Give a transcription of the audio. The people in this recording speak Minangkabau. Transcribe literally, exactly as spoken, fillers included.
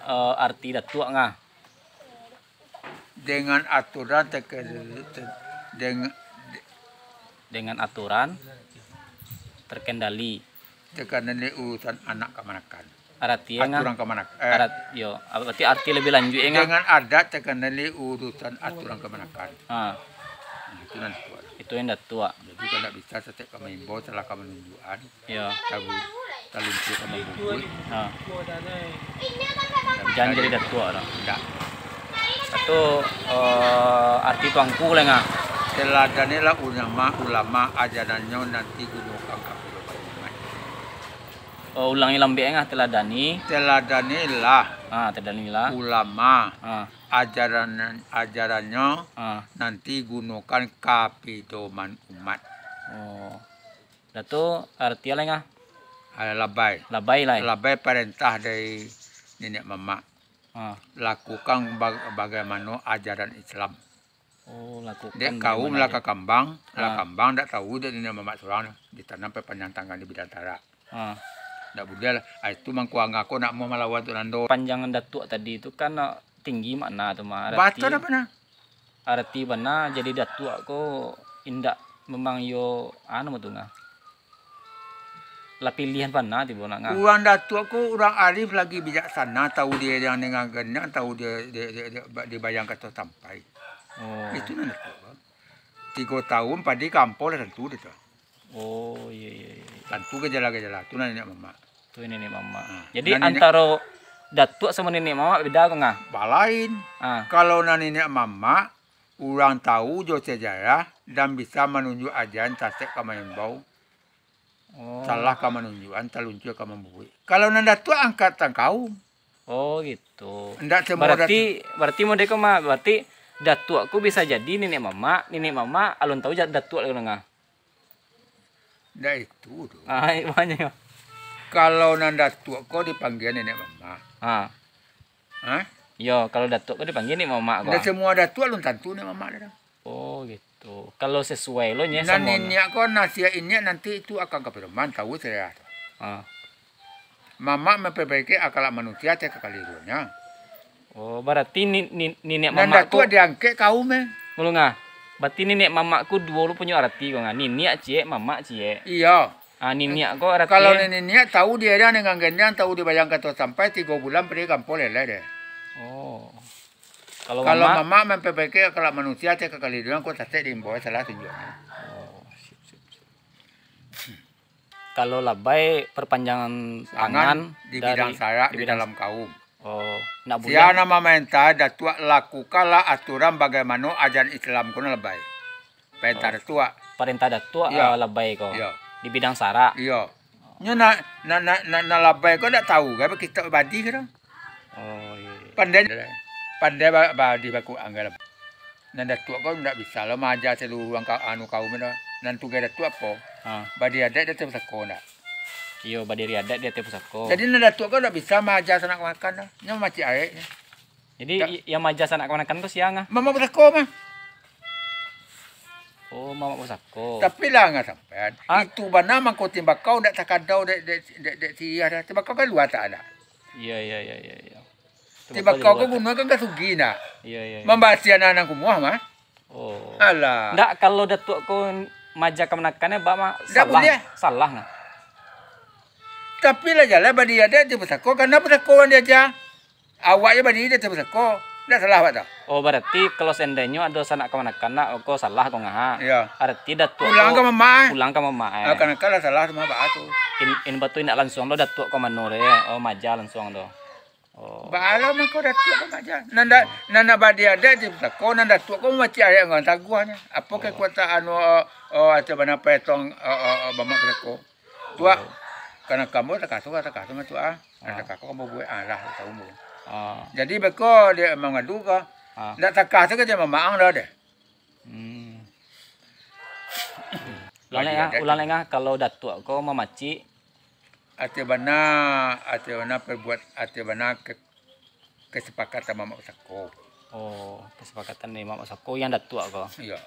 Eh, arti datuak nga? Dengan aturan terke-, ter-, deng-, Dengan aturan terkendali. Terkendali urusan anak kamanakan. Arti nga? Aturan kamanakan. Eh, arat-, yo, berarti arti lebih lanjut nga? Dengan adat terkendali urusan aturan kamanakan. Ha. Nah, itu nan datuak. Itu yang datuak. Jadi, kalau ndak bisa, satek ka maimbau, salah ka manunjuakan. Yo. Tabu-, taluncuakan mambubuik. Ha. Jan jadi datuak lah. Ndak. Itu, eh, arti tuangku lah nga. Teladanilah ulama, ulama ajarannyo nanti gunokan ka umat. Oh, ulangi lambek nga, teladani. Teladanilah. Ha, teladanilah. Ulama. Ha. Ajaran, ajarannyo ha. Nanti gunokan ka pidoman umat. Oh. Dah tu arti lai nga? Ah, labai. Labai lai. Labai parentah dari niniak mamak. Ha. Lakukan ba-, bagaimana ajaran Islam. Oh, lakukan. Dek kaum bagaimana lah aja. Ka kambang, lah ha. Kambang dak tahu dek niniak mamak surang, ditanam papanjang tangan di bidang tarak. Ha. Dak buliah lah. Ah, itu mangko angah ko nak mau malawan tu nando. Panjangan datuak tadi tu kan, ah, tinggi makna tu mah. Batua arti, apa nah? Arti bana jadi datuak ko indak memang yo anu tu nga. Lah pilihan bana tibo nak nga. Urang datuak ko urang arif lagi bijaksana, tahu dia yang dengan genang, tahu dia, dia, dia, dia, dia bayang kato sampai. Oh. Itu nan datuak ko. Tigo tahun padi kampo lah tantu dia tu. Oh, iya, iya, iya. Tantu gejala-gejala tu nan niniak mamak. Tu niniak mamak. Ha. Jadi nan niniak antaro datuak samo niniak mamak beda ko nga? Balain. Ha. Kalau nan niniak mamak, urang tahu jo sejarah dan bisa manunjuak ajaran, satek ka maimbau. Oh. Salah ka manunjuakan, taluncuakan mambubuik. Kalau nan datuak angkatan kaum. Oh, gitu. Ndak semua berarti, datuak. Berarti model ko mah, berarti datuak ko bisa jadi niniak mamak, niniak mamak alun tahu ja-, datuak lah ko nga. Ndak itu tu. Ah, banyak. Kalau nan datuak ko dipanggia niniak mamak. Ha. Ha? Yo, kalau datuak ko dipanggia niniak mamak ko. Ndak semua datuak alun tantu niniak mamak dia. Oh, gitu. Kalau sesuai lo nya. Nan samo niniak ko nasihat iniak nanti itu akan ka pidoman, tahu saya tu. Ha. Mamak memperbaiki akhlak manusia, cek kekeliruannya. Oh, berarti ni, ni, niniak mamak ko. Nan datuak diangkek kaum, eh. Ngulu nga. Berarti niniak mamak ko duo lo punyo arti ko nga. Niniak ciek, mamak ciek. Iyo. Ah, niniak ko arti. Kalau niniak tahu dia dah dengan gendang, tahu dia bayang kato sampai tigo bulan pergi kampo leleh deh. Oh. Kalau mamak? Kalau mamak memperbaiki akhlak manusia, cek kekeliruan, ko satek diimbau, salah tunjuaknya. Oh, sip, sip, sip. Kalau labai perpanjangan tangan di bidang sarak, di dalam kaum. Oh, nak buliah. Sia nan mamarentah, datuak, lakukanlah aturan bagaimana ajaran Islam ko nan labai. Parentah datuak. Parentah datuak, iyo. Ah, labai ko. Iyo. Di bidang sarak. Iyo. Nyo nak, nak, nak, nak, nak labai ko ndak tahu kan kitab badi ko. Oh, iyo, iyo. Pandai, pandai ba-, badi baku anggaran. Nan datuak ko ndak bisa lo maaja saluruah ka-, anu kaum tu. Nan tugas datuak apo? Ha. Badiri adaik di ateh pusako ndak? Iyo, badiri adaik di ateh pusako. Jadi nan datuak ko ndak bisa maaja sanak makan tu. Nyo mamacik arek. Jadi, i-, yang maaja sanak kamanakan tu sia nga? Mamak pusako mah. Oh, mamak pusako. Tapi lah nga sampean. Ah. Itu bana mangko timbakau ndak takadau dek, dek, dek, dek siriah dah. Timbakau kan lua tak ada. Iyo, iyo, iyo, iyo, iyo. Timbakau ko guno kan ka sugi ndak? Iyo, iyo, iyo. Mambasian anak kumuah mah. Oh. Alah. Ndak, kalau datuak ko maaja kamanakan, ba mah ndak salah. Buliah. Salah nga? Tapi lah jaleh badiri adaik di pusako, karano pusako urang diaja. Awak je badiri di ateh pusako, ndak salah awak tu. Oh, berarti kalau seandainyo ado sanak kamanakan nak, ko salah ko ngaha. Iyo. Arti datuak pulang ko ka mamak, eh. Pulang ka mamak, eh. Ah, kamanakan lah salah tu mah baa tu. In, in batu indak lansuang tu datuak ko mano tu, eh. Oh, maaja lansuang tu. Oh. Baa lo mangko datuak ko maaja. Nan da-, nan nak badiri adaik di pusako, nan datuak ko mamacik arek nggan taguahnyo. Apo kekuatan anu, oh, oh, ateh bana petong, oh, oh, oh, bamak pusako. Tuak, oh. Kana kambo takaso, takaso mah tuak, ah. Ah. Takaso kambo buek, ah, lah, tahu bo. Ah. Jadi beko dia mangadu ka. Ah. Ndak takaso ka dia mamaang dah deh. Hmm. Ulang lai, ah, ulang lai, ah, kalau datuak ko mamacik. Ateh bana, ateh bana perbuat, ateh bana ke-, kesepakatan mamak pusako. Oh, kesepakatan dari mamak pusako yang datuak ko. Iyo.